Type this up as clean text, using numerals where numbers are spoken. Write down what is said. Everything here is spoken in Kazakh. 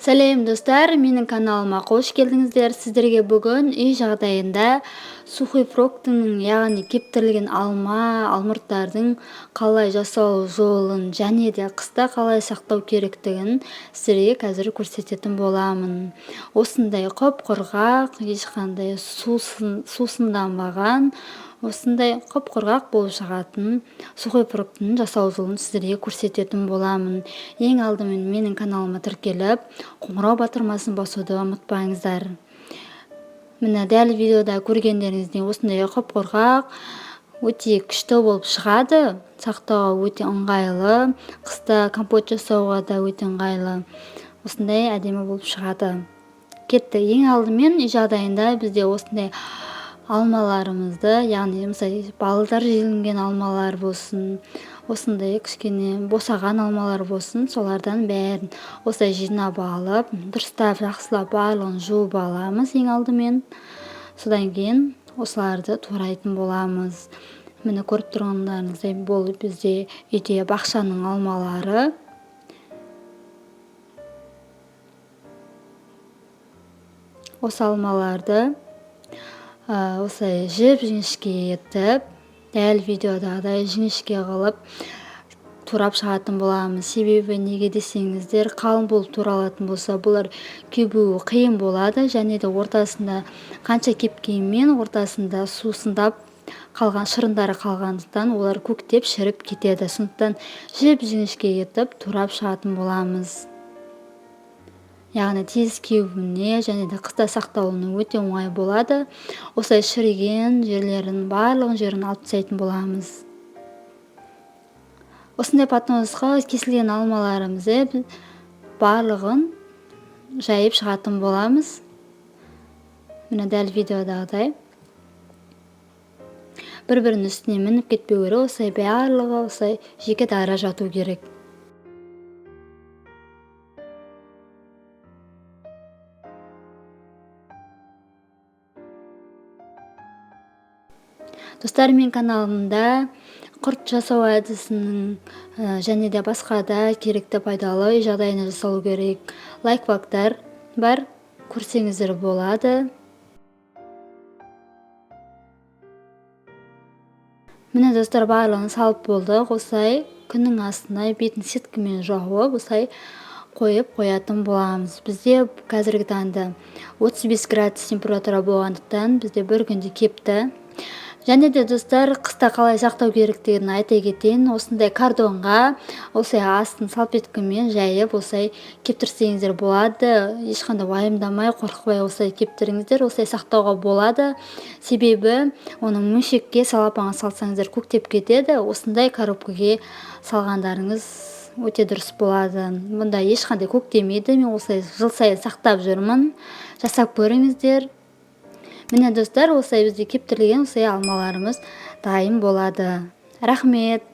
Сәлем, достар! Менің каналыма қош келдіңіздер. Сіздерге бүгін үй жағдайында сухой фруктының, яғни кептірілген алма, алмұрттардың қалай жасалу жолын және де қыста қалай сақтау керектігін сіздерге қазір көрсететін боламын. Осындай құп-құрғақ, ешқандай сусынданбаған, осындай құп-құрғақ болып шығатын сухой фруктының жасалу жолын сіздерге көрсететін боламын. Ең алдымен менің каналыма тіркеліп, қоңырау батырмасын басуды ұмытпаңыздар. Міне, дәл видеода көргендеріңіздей, осындай құп-құрғақ, өте күшті болып шығады. Сақтауға өте ыңғайлы, қыста компот жасауға да өте ыңғайлы. Осындай әдемі болып шығады. Кетті. Ең алдымен үй жағдайында бізде осындай алмаларымызды, яғни мысалы балдар желінген алмалар болсын, осындай кішкене босаған алмалар болсын, солардан бәрін осылай жинап алып, дұрыстап, жақсылап барлығын жуып аламыз ең алдымен. Содан кейін осыларды турайтын боламыз. Міне, көріп тұрғандарыңыздай, бұл бізде үйде бақшаның алмалары. Осы алмаларды осылай жіп жіңішке етіп, дәл видеодағыдай жіңішке қылып турап шығатын боламыз. Себебі неге десеңіздер, қалың болып туралатын болса, бұлар кебуі қиын болады және де ортасында қанша кепкенмен ортасында сусындап қалған шырындары қалғандықтан олар көктеп шіріп кетеді. Сондықтан жіп жіңішке етіп турап шығатын боламыз. Яғни тез кебуіне және де қыста сақталуына өте оңай болады. Осылай шіріген жерлерін, барлығын жерін алып тастайтын боламыз. Осындай подносқа кесілген алмаларымызды барлығын жайып шығатын боламыз. Міне, дәл видеодағыдай. Бір-бірінің үстіне мініп кетпеу керек, осылай барлығы осылай жеке дара жату керек. Достар, мен каналымда құрт жасау әдісінің және де басқа да керекті пайдалы үй жағдайында жасалу керек лайфхактар бар, көрсеңіздер болады. Міне, достар, барлығын салып болдық. Осылай күннің астына бетін сеткамен жауып, осылай қойып қоятын боламыз. Бізде қазіргі таңда 35 градус температура болғандықтан бізде бір күнде кепті. Және де, достар, қыста қалай сақтау керектігін айта кетейін. Осындай картонға осылай астын салфеткамен жайып, осылай кептірсеңіздер болады. Ешқандай уайымдамай, қорықпай осылай кептіріңіздер, осылай сақтауға болады. Себебі оны мөшекке, салапанға салсаңыздар көктеп кетеді. Осындай коробкаге салғандарыңыз өте дұрыс болады. Бұнда ешқандай көктемейді. Мен осылай жыл сайын сақтап жүрмін. Жасап көріңіздер. Міне, достар, осылай бізде кептірілген осылай алмаларымыз дайын болады. Рахмет.